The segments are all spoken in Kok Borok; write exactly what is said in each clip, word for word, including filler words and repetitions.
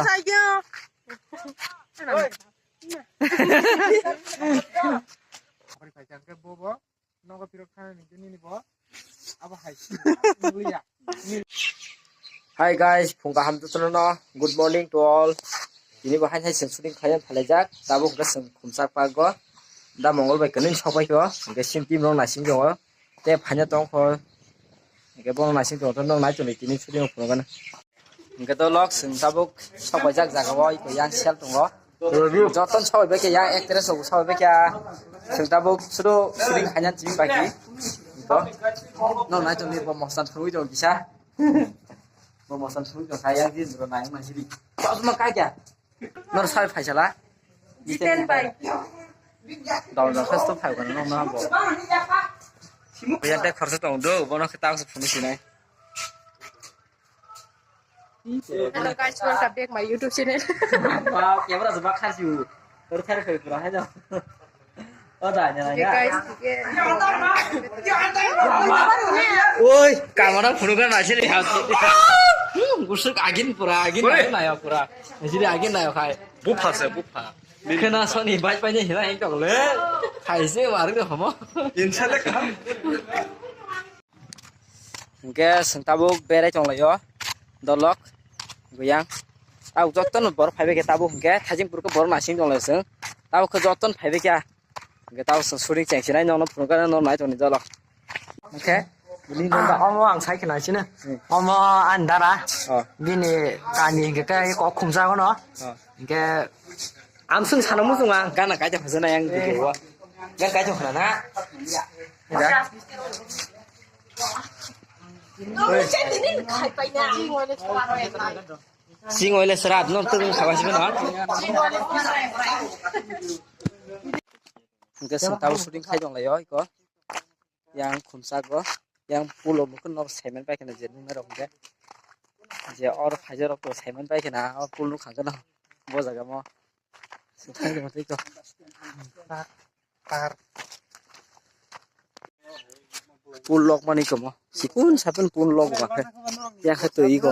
Sayo. Hi guys, phung kaham jotono no. Good morning to all. Tini bo hai hai chwng shooting khlaiya phalaijak. Tabuk hwnkhe chwng Khumchak Park o. Da Mongol bai kwnwi sok pai kho. Hwnkhe sim team rok naising tongo. Tei phaina tong kho. Hwnkhe bono naising tongo, to nok nai tongdi tini shooting o phunukgana. Hwnkhe to lok chwng tabuk sok paijak jaga o, iko yang sel tongo. Joto sok bai khe yang actress rok sok bai khe. Chwng tabuk sudu shooting khaina tini baki. Iko. Nok nai tongdi bo mostan thurui tongo kisa. Bo mostan thurui tong kha yang din ro nai ma sidi. Chosma kai kya? Nor sai phaisala? Jiten bai. Dol dol khasto phai kono nong na bo. Yang tei khorsa tong do, bono khe tang se phunu sinai. Hello guys, welcome back my YouTube channel. Ba, camera se ba khasi u. Tor thar khai pura hai da. O da, nya, nya. Guys, oi, camera phunu ga na sini ha. Hmm, gusuk agin pura, agin na ya pura. Sini agin na ya khai. Bupha se, bupha. Khena soni bai pai ni hina ek tong le. Khai se war ko homo. Insale ka. Hwnkhe chwng tabuk berai tonglaio, dolok, buyang. Tabuk jotono borok phaibai khe tabuk hwnkhe, thaising purukhe borok naising tonglaio chwng. Tabuk khe jotono phaibai khe, hwnkhe tabuk chwng shooting chengsinai nokno phunukgana nokno nai tongni dolok. Hwnkhe omo ang sai khna sini. Hmm. Omo ani dara. Oh. Bini kani hwnkhe kok khumjago no. Oh. Hwnkhe ang swng sana muchungo ang. Gana kaisa phajana yang video o. Gan kaisa khna na. Sing oile srat no tong khawa sibeno. Hwnkhe chwng tabuk shooting khai tonglaio iko. Yang khumsago, yang pulo mukhuno saiman pai khna je nungnai rok hwnkhe. Je or phaijak rok to saiman pai khna, o pul nuk khangkhe no bo jaga mo. Chwng khai tongma tei ko. Pul lok mani komo. Sikun sapun pul lok ba khe. Yang khe twi ko.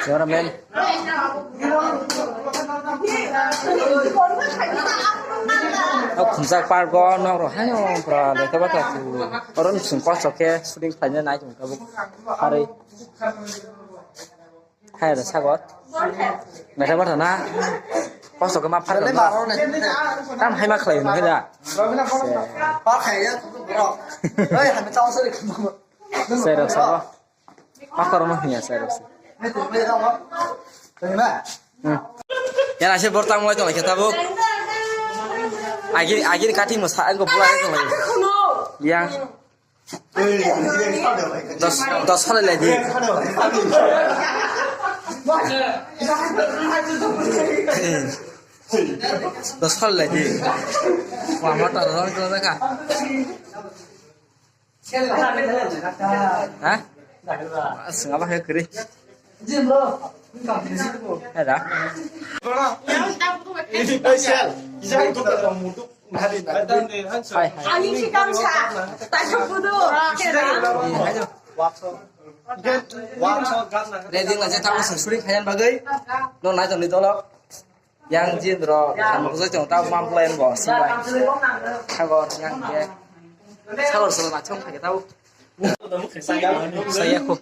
Cameraman. O khumjak park o nok rok haino pura lekha bata tu. Oro chwng kosto khe shooting khlaina nai tong tabuk. Harwi. Hai da sagot. Lekha bata na. Kosto khe ma phar. Tam hai ma khlai nang da. Sai rok sago. Pakar no hiya sai rok. Hmm. Yana se bortang mulai tong khe tabuk. Agir agir kathi mo sa ang ko bulai tong. Yang. Dos dos hole lagi. Dos hole lagi. Wah mata rong ko ka. Ha? Sengapa ya kiri? Ada. Hai hai. Ready na je tamu suri khayan bagai. No na jani dolo. Yang jin ro, ang bujai tong tau mam plan bo, sibai. Sagor yang je. Sagor solo na chong thake tau. Saya ko.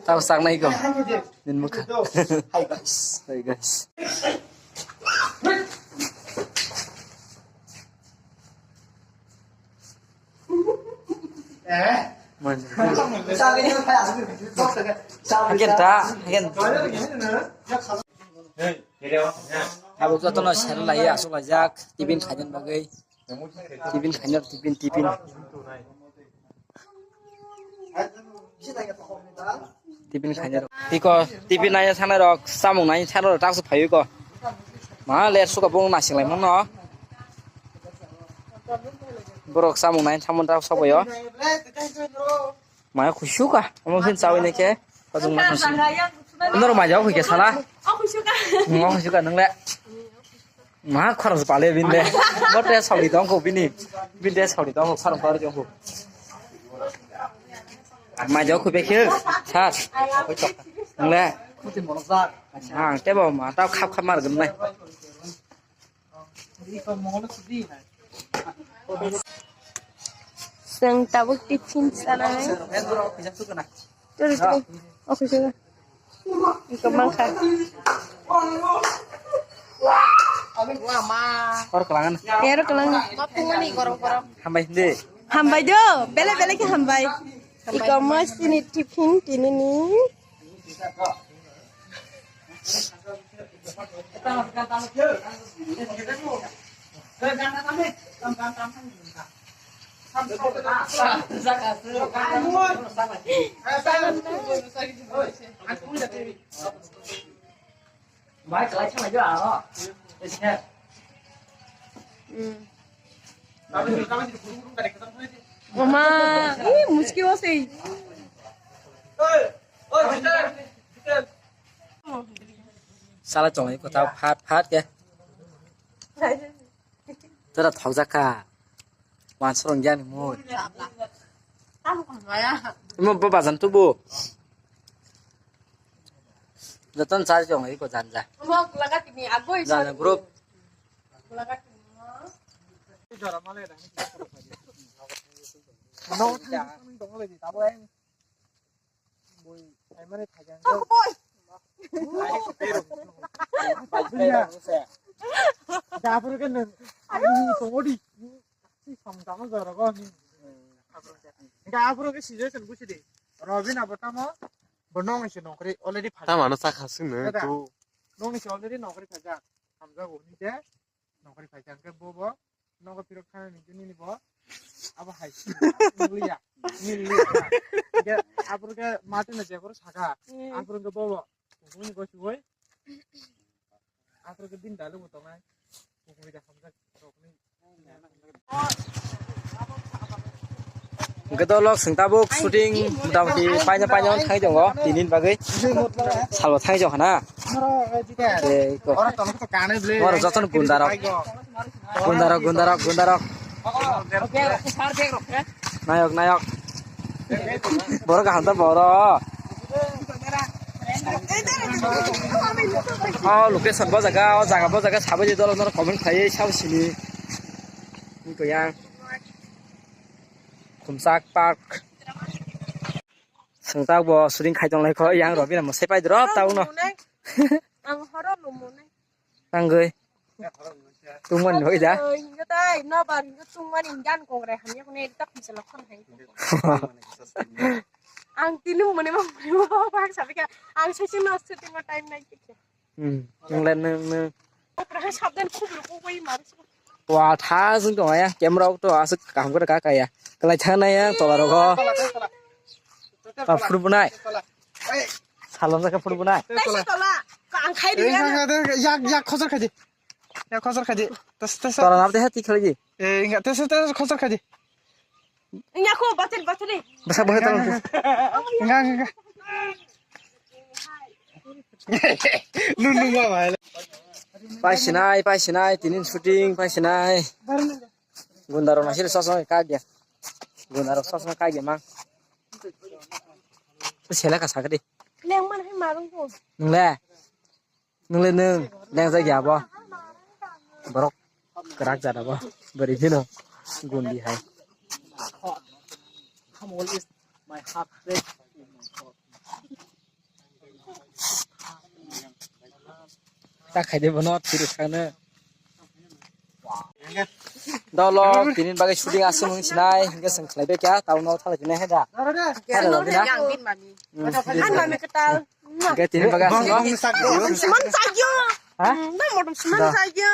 Tau sang nai ko. Nin mukha. Hi guys. Hi guys. Hagen ta, hagen. Abo jotono sel lai asuk laijak, tibin khaina bagwi. Tibin khaina, tibin, tibin. Tibin khaina. Tiko, tibin nai sana rok, samung nai sana rok, taksu phayu ko. Ma le suka bung nasing lai mano. Borok samung nai thamon tak soboyo. Maya khusuka, omo phin chawi neke, kajung na khusu. Noro maja khuike sala. O khusuka. Mo khusuka nang le. Ma khorang pale bin le. Mo te sawi tong ko bini. Bin te sawi tong ko khorang pale tong ko. Mai jok khupe khe sas. Ngle. Ang tebo ma tau khap khap mar gwnai. Chwng tabuk tiffin chanai. Turi turi. Oke sir. Iko mangkha. Hor kelangan. Hor kelangan. Hambai hindi. Hambai do. Bele bele ke hambai. Iko mas tini tiffin tini ni. Mama, ih, muski wasi. Sala chonglai kotha phat phat ke. Tara thokjak kha. Wansurung jani mui. Imo bo bajan tubu. Joton chari chonglai ko janja. Janja group. Boi, ai mane thajang. Boi. Dapur kan nang. Ayo. Tongodi. Si samtama jara ko ni. Dapur ke situation busi de. Robin abatamo. Bonong isi nokri already phajak. Tamano sakha sing ne tu. Nong isi already nokri phajak. Samjago ni de. Nokri phai khe bo bo nogo pirok thana ni juni ni bo abo hai si miliya miliya ge abur ge mati na je bor saka abur ge bo bo ni go si goi abur ge din dalu bo tongai. Hwnkhe dolok chwng tabuk shooting motamoti paina paina thangwi tongo tini ni bagwi. Salbo thangwi tongkha na. Tei ko. Oro jotono gundarok. Gundarok, gundarok, gundarok. Nayok, nayok. Borok kaham ta boro. O location bo jaga, o jaga bo jaga sabai di dolok norok comment khlaiwi sabo sini. Wngkha yang. Khumchak Park. Sengtak bo shooting khai tonglai kho, yang Robina mwsai pai drop ta uno. Ang horo lumo nai. Tangwi. Tungmani hoi da. Hinga tai, no bar hinga tungmani hinga ang kongre hamya kone tak bisa lakon hai. Ang tini mone mo mone mo bak sabika ang sesi no shooting time nai khe. Hmm, nung le nung nung. Sabdan khubru ko bai mar. Wa tha jung tong ya, camera to asuk kaham kore ka ka ya. Kalai tha na ya, tola rogo. Ta phuru bunai. Salon ka phuru bunai. Kaisa tola, ka ang khai di. Yak yak khosor khai di. Yak khosor khai di. Tas tas. Tola nap de hati khai di. Eh, inga tas tas khosor khai di. Nya ko batel batel. Basa bahai tang. Enggak enggak. Lu lu gua bahai. Pai sinai, pai sinai, tinin shooting, pai sinai. Gundaro nasir sosong kagya. Gundaro sosong kagya mang. Sela ka sakri. Leng man hai marung ko. Ngle. Nung le nung lengjak ya bo. Borok kwrak jana bo. Bwrwi phino gundi hai. Tak khai de bono tiru khana. Dolo tinin bagwi shooting aswk wng sinai hingke chwng khlai bai kha town o thalai tini hai da. Hada da bina. Ang mami kwtal. Hingke tinin bagwi aswk. Siman sajyo. Ha? Nang modom siman sajyo.